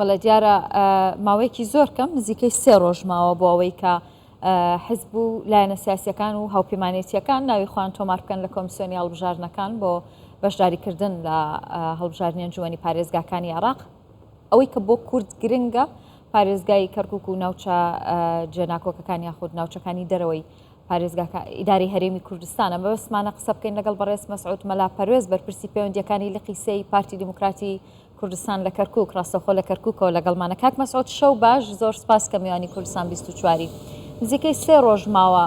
بەڵێ دیارە ماوەیەکی زۆر کەم نزیکەی سێ ڕۆژ ماوە بۆ ئەوەی کە حزب و لایەنە سیاسیەکان و هاوپەیمانێتیەکان ناوی خۆیان تۆمار بکەن لە کۆمسیۆنی هەڵبژاردنەکان بۆ بەشداریکردن لە هەڵبژاردنی ئەنجومەنی پارێزگاکانی عێراق. ئەوەی کە بۆ کورد گرنگە پارێزگای کەرکک و ناوچە جێناکۆکەکان یاخود ناوچەکانی دەرەوەی پارێزگاکە ئیداری هەرێمی کوردستانە. مەبەستمانە قسە بکەین لەگەڵ بەڕێز مەسعود مەلا پەروێز بەرپرسی پەیوەندیەکانی لقی سێی پارتی دیموکراتی کوردستان لە کەرکوک ڕاستەوخۆ لە کەرکوکەوە لەگەڵمانە. کاک مەسعود شەو باش، زۆر سپاس کە میوانی کوردستان 24ی. نزیکەی سێ ڕۆژ ماوە،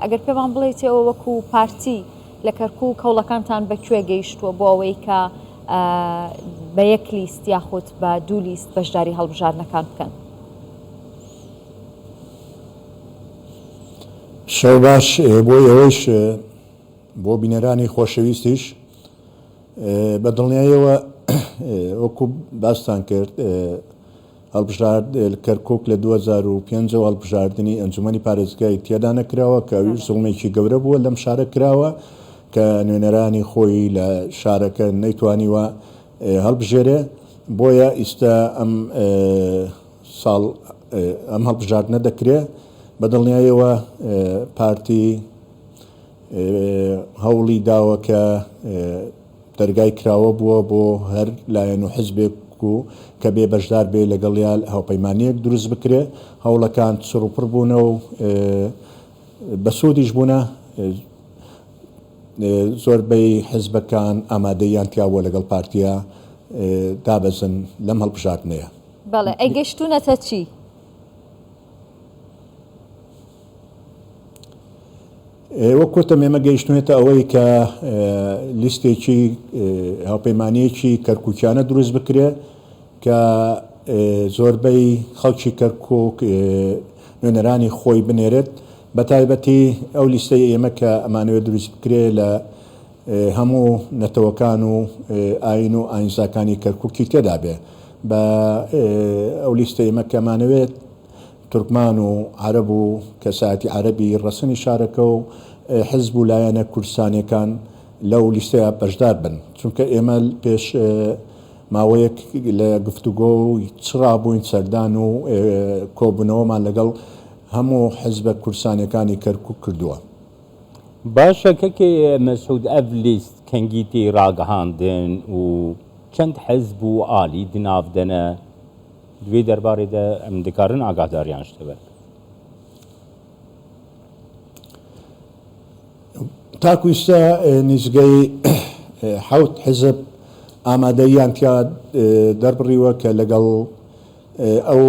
ئەگەر پێمان بڵێیت ئێوە وەکو پارتی لە کەرکوک هەوڵەکانتان بە کوێ گەیشتووە بۆ ئەوەی کە بە یەک لیست یاخود بە دوو لیست بەشداری هەڵبژاردنەکان بکەن؟ شەو باش بۆ ئێوەیش بۆ بینەرانی خۆشەویستیش. بە دڵنیاییەوە وەکو باستان کرد هەڵبژارد کەرکک لە 2005 ەوە هەڵبژاردنی ئەنجومەنی پارێزگای تێدا نەکراوە کە ئەویش زوڵمێکی گەورە بووە لەم شارە کراوە کە نوێنەرانی خۆی لە شارەکە نەیتوانیوە هەڵبژێرێ بۆیە ئیستا ئەم ساڵ ئەم هەڵبژاردنە دەکرێ بە دڵنیایەوە پارتی هەوڵی داوە کە دەرگای کراوە بووە بۆ هەر لایەن و حزبێک و کە بێ بەشدار بێ لەگەڵیا هاوپەیمانیەک دروست بکرێ هەوڵەکان چڕ و پڕ بوونە و بەسوودیش بوونە زۆربەی حزبەکان ئامادەییان تیا بووە لەگەڵ پارتیا دابەزن لەم هەڵبژاردنەیە. بەڵێ ئەی گەشتوونەتە چی؟ وەک وتم ئێمە گەیشتوینەتە ئەوەی کە لیستێکی هاوپەیمانیەکی کەرکوکیانە دروست بکرێ کە زۆربەی خەڵکی کەرکوک نوێنەرانی خۆی بنێرێت بە تایبەتی ئەو لیستەی ئێمە کە ئەمانەوێت دروست بکرێ لە هەموو نەتەوەکان و ئاین و ئاینزاکانی کەرکوکی تێدا بێ بە ئەو لیستەی ئێمە کە ئەمانەوێت تورکمان و عەرەب و کەسایەتی عەرەبی ڕەسەنی شارەکە و حزب و لایەنە کوردستانیەکان لەو لیستەیا بەشدار بن چونکە ئێمە پێش ماوەیەک لە گفتوگۆ و چڕا بووین سەردان و کۆبوونەوەمان لەگەڵ هەموو حزبە کوردستانیەکانی کەرکوک کردووە. باشە کەکێ مەسعود ئەڤ لیست کەنگی تێی ڕاگەهاندن و چەند حزب و ئالی دناڤ دەنە؟ دوێ دەربارەێ دە ئەم دکارن ئاگاهداریان شتە بەر. تاکو ئیستا نیزگەی حەوت حزب ئامادەییان تیا دەربڕیوە کە لەگەڵ ئەو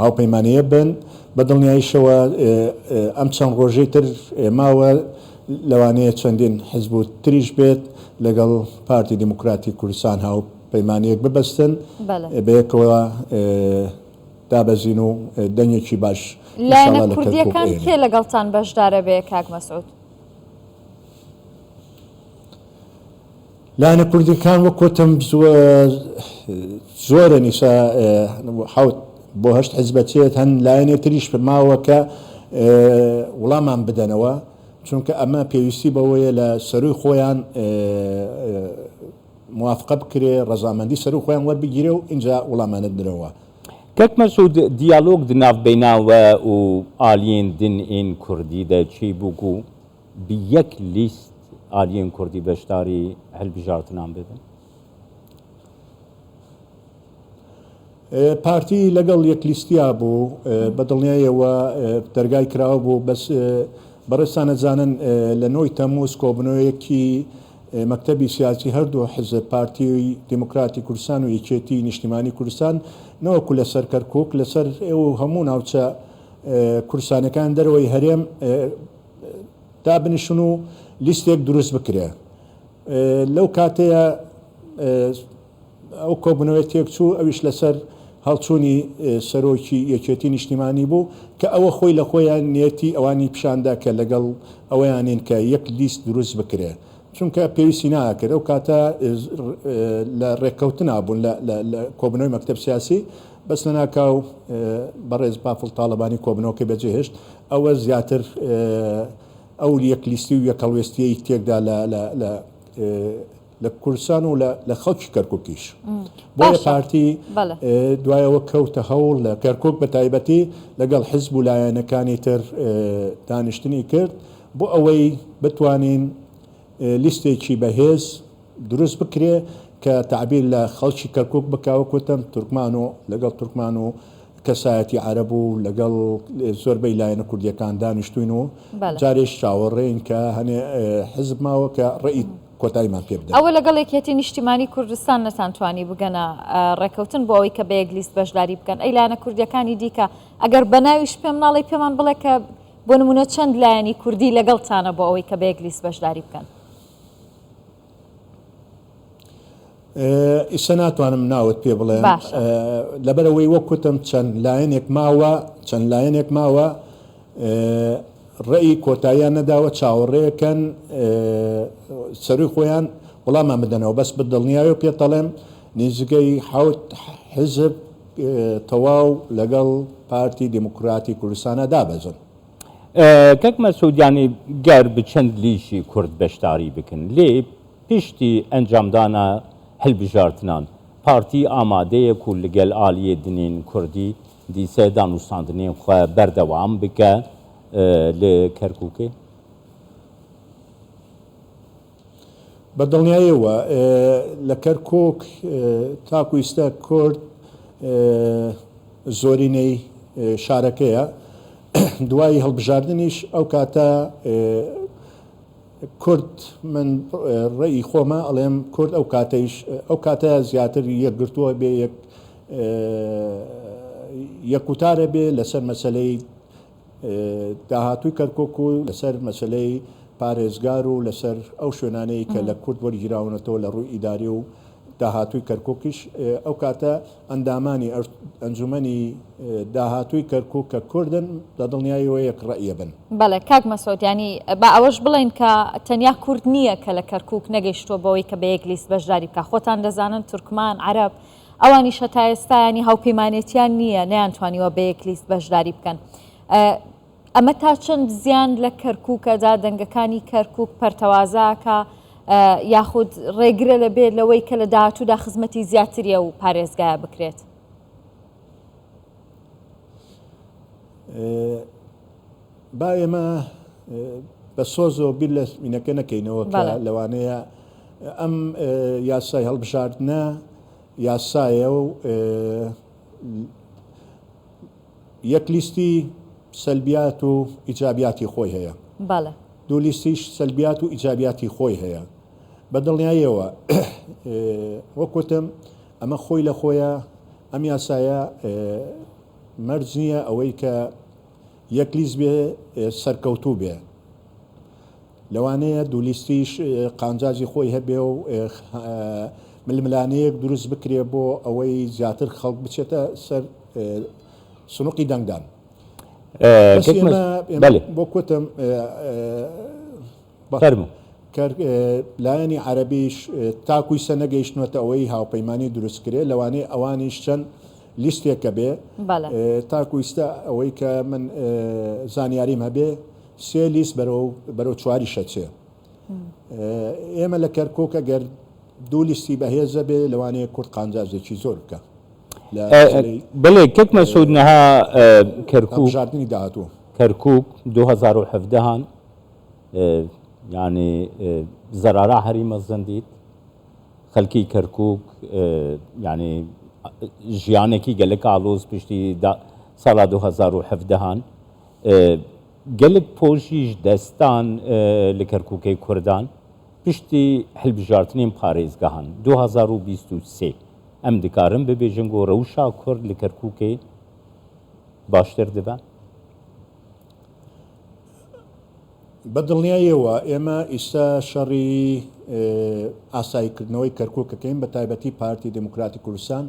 هاوپەیمانییە بن، بە دڵنیاییشەوە ئەم چەند ڕۆژەی تر ماوە لەوانەیە چەندین حزب و تریش بێت لەگەڵ پارتی دیموکراتی کوردستان هاوپەیمانییەک ببەستن، بەیەکەوە دابەزین و دەنگێکی باش لایەنە ئینشاڵا لە کەرکوک کوردییەکان کێ ئەهێنین. لەگەڵتان بەشدارە بێ کاک مەسعود؟ لایەنە کوردیەکان وەک وتم زۆرن ئیسا حەوت بۆ هەشت حزبە چێت هەن لایەنێ تریش ماوە کە وڵامان بدەنەوە چونکە ئەمە پێویستی بەوەیە لە سەروی خۆیان موافقە بکرێ ڕەزامەندی سەرو خۆیان وەربگیرێ و ئینجا وڵامانە بدرەوە. کاک مەسعود دیالۆگ د ناڤ بەینا وە و ئالیێن دن ئێن کوردی دە چێ بوو کو بی یەک لیست ئالیێن کوردی بەشداری هەلبژارتنان ببن؟ پارتی لەگەڵ یەک لیستیا بوو بە دڵنیایەوە دەرگای کراوە بوو بەس بەڕێزتان ئەزانن لە نۆی تەموز کۆبنەوەیەکی مەکتەبی سیاسی هەردوو حزب پارتی دیموکراتی کوردستان و یەکێتی نیشتیمانی کوردستان نەوەکو لەسەر کەرکوک لەسەر ئەو هەموو ناوچە کوردستانەکان دەرەوەی هەرێم دابنیشن و لیستێک دروست بکرێ لەو کاتەیە ئەو کۆبوونەوەی تێکچوو ئەویش لەسەر هەڵچوونی سەرۆکی یەکێتی نیشتیمانی بوو کە ئەوە خۆی لە خۆیان نیەتی ئەوانی پیشاندا کە لەگەڵ ئەوەیانین کە یەک لیست دروست بکرێ چونکە پێویستی ناکرد ئەو کاتە لە ڕێککەوتنا بوون لە کۆبوونەوەی مەکتەب سیاسی بەس لەناکاو بەڕێز بافڵ تاڵەبانی کۆبوونەوەکەی بەجێهێشت ئەوە زیاتر ئەو یەک لیستی و یەک هەڵوێستیەی تێکدا لە لە. لە کوردستان و لە خەڵکی کەرکوکیش. بۆیە باشە پارتی بەڵێ. دوایەوە کەوتە هەوڵ لە کەرکوک بە تایبەتی لەگەڵ حزب و لایەنەکانی تر دانیشتنی کرد بۆ ئەوەی بتوانین لیستێکی بەهێز دروست بکرێ کە تەعبیر لە خەڵکی کەرکوک بکا وەک وتم تورکمان و لەگەڵ تورکمان و کەسایەتی عەرەب و لەگەڵ زۆربەی لایەنە کوردیەکان دانیشتوین و بەڵێ. جارێش چاوەڕێین کە هەنێ حزب ماوە کە ڕێی کۆتاییمان پێ بدەن. ئەوە لەگەڵ یەکێتی نیشتیمانی کوردستان نەتانتوانی بگەنە ڕێکەوتن بۆ ئەوەی کە بە یەک لیست بەشداری بکەن، ئەی لایەنە کوردیەکانی دیکە ئەگەر بە ناویش پێم ناڵێی پێمان بڵێ کە بۆ نمونە چەند لایەنی کوردی لەگەڵتانە بۆ ئەوەی کە بە یەک لیست بەشداری بکەن؟ ئیستا ناتوانم ناوت پێ بڵێم باشە. لەبەرئەوەی وەک وتم چەند لایەنێک ماوە چەند لایەنێک ماوە ڕێی کۆتاییان نەداوە چاوەڕێکەن سەروی خۆیان وەڵامان بدەنەوە بەس بە دڵنیایەوە پێت دەڵێم نزیکەی حەوت حزب تەواو لەگەڵ پارتی دیموکراتی کوردستانە دابەزن. کاک مەسعود یانی گەر بە چەند لیشی کورد بەشداری بکن لێ پشتی ئەنجامدانا هەلبژارتنان پارتی ئامادەیە کو لگەل ئالیێ دنین کوردی دیسە دانوستاندنین خوە بەردەوام بکە لە کەرکوکێ؟ بە دڵنیایەوە لە کەرکوک تاکو ئیستا کورد زۆرینەی شارەکەیە، دوای هەڵبژاردنیش ئەو کاتە کورد من ڕێی خۆمە ئەڵێم کورد ئەو کاتەیش ئەو کاتە زیاتر یەکگرتووە بێ یەک یەکوتارە بێ لەسەر مەسەلەی داهاتووی کەرکوک و لەسەر مەسەلەی پارێزگار و لەسەر ئەو شوێنانەی کە لە کورد وەرگیراونەتەوە لە ڕووی ئیداری و داهاتووی کەرکوکیش ئەو کاتە ئەندامانی ئەنجومەنی داهاتووی کەرکوک کە کوردن بە دڵنیاییەوە یەک ڕەئیە بن. بەڵێ کاک مەسعود یانی با ئەوەش بڵێین کە تەنیا کورد نییە کە لە کەرکوک نەگەیشتووە بەوەی کە بە یەک لیست بەشداری بکا خۆتان دەزانن تورکمان، عەرەب ئەوانیش هەتا ئێستا یانی هاوپەیمانێتیان نییە نەیانتوانیوە بە یەک لیست بەشداری بکەن. ئەمە تا چەند زیان لە کەرکووکەدا دەنگەکانی کەرکووک پەرتەوازاکە یاخود ڕێگرە لە بێت لەوەی کە لە داهاتوودا خزمەتی زیاتری ئەو پارێزگایە بکرێت؟ با ئێمە بە سۆزەوە بیر لە مینەکە نەکەینەوە کە لەوانەیە ئەم یاسای هەڵبژاردنە یاسایە و یەک لیستی سەلبیات و ئیجابیاتی خۆی هەیە. بەڵێ. دوو لیستیش سەلبیات و ئیجابیاتی خۆی هەیە. بە دڵنیاییەوە وەک وتم ئەمە خۆی لە خۆیە ئەم یاسایە مەرج نییە ئەوەی کە یەک لیست بێ سەرکەوتوو بێ. لەوانەیە دوولیستیش قانجازی خۆی هەبێ و ململانێیەک دروست بکرێ بۆ ئەوەی زیاتر خەڵک بچێتە سەر سنوقی دەنگدان. بەس ئێمە بۆ کوتم لایەنی عەرەبیش تاکوی سە نەگەیشتنەتە ئەوەی هاوپەیمانی دروست کرێ لەوانەیە ئەوانیش چەند لیستێکە بێ تاکو ئیستا ئەوەی کە من زانیاریم هەبێ سێ لیست بەرەو بەرەو چواریش ئەچێ. ئێمە لە کەرکوک ئەگەر دوو لیستی بەهێزە بێ لەوانەیە کورد قانجازێکی زۆر بکە لە مەسەلەی بەڵێ کەک مەسعود نها کەرکوک هەڵبژاردنی داهاتوو. کەرکوک 2017 هان یعنی زەرارا هەری مەزن دیت خەلکی کەرکوک یعنی ژیانێکی گەلک ئاڵۆز پشتی ساڵا 2017 هان گەلک پۆشیش دەستان لە کەرکوکەی کوردان پشتی هەلبژارتنێن پارێزگەهان 2023 ئەم دکارن ببێژن گۆ رەوشا کورد لە کەرکوکێ باشتر دبە؟ بە دڵنیاییەوە ئێمە ئیستا شەڕی ئاساییکردنەوەی کەرکوک ئەکەین بە تایبەتی پارتی دێموکراتی کوردستان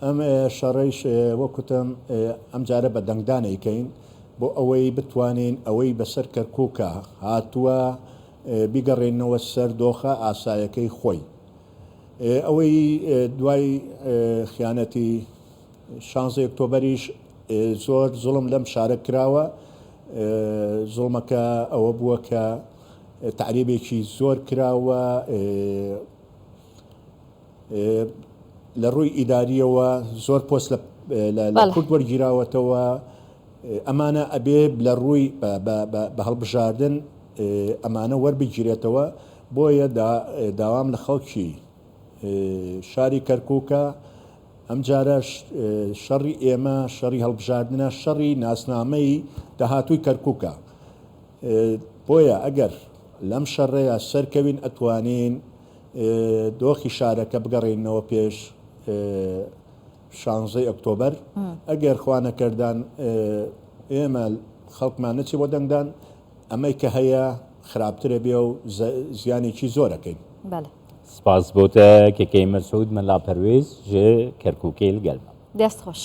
ئەم شەڕەیش وەک وتم ئەمجارە بە دەنگدان ئەیکەین بۆ ئەوەی بتوانین ئەوەی بەسەر کەرکوکا هاتووە بیگەڕێنەوە سەر دۆخە ئاسایەکەی خۆی. ئەوەی دوای خیانەتی شانزەی ئۆکتۆبەریش زۆر زوڵم لەم شارە کراوە، زوڵمەکە ئەوە بووە کە تەعریبێکی زۆر کراوە. لە ڕووی ئیداریەوە زۆر پۆست لە کورد وەرگیراوەتەوە، ئەمانە ئەبێ لە ڕووی بە هەڵبژاردن ئەمانە وەربگیرێتەوە، بۆیە داوام لە خەڵکی شاری کەرکووکە ئەمجارە شەڕی ئێمە شەڕی هەڵبژاردنە، شەڕی ناسنامەی داهاتووی کەرکووکە، بۆیە ئەگەر لەم شەڕەیا سەرکەوین ئەتوانین دۆخی شارەکە بگەڕێنەوە پێش شانزەی ئۆکتۆبەر، ئەگەر خوا نەکەردان ئێمە خەڵکمان نەچێ بۆ دەنگدان ئەمەی کە هەیە خراپترە بێ و زیانێکی زۆر ئەکەین. بەلێ. سپاس بۆ تە کەکەی مەسعود مەلا پەروێز ژ کەرکوکێ لگەل مە. دەست خۆش.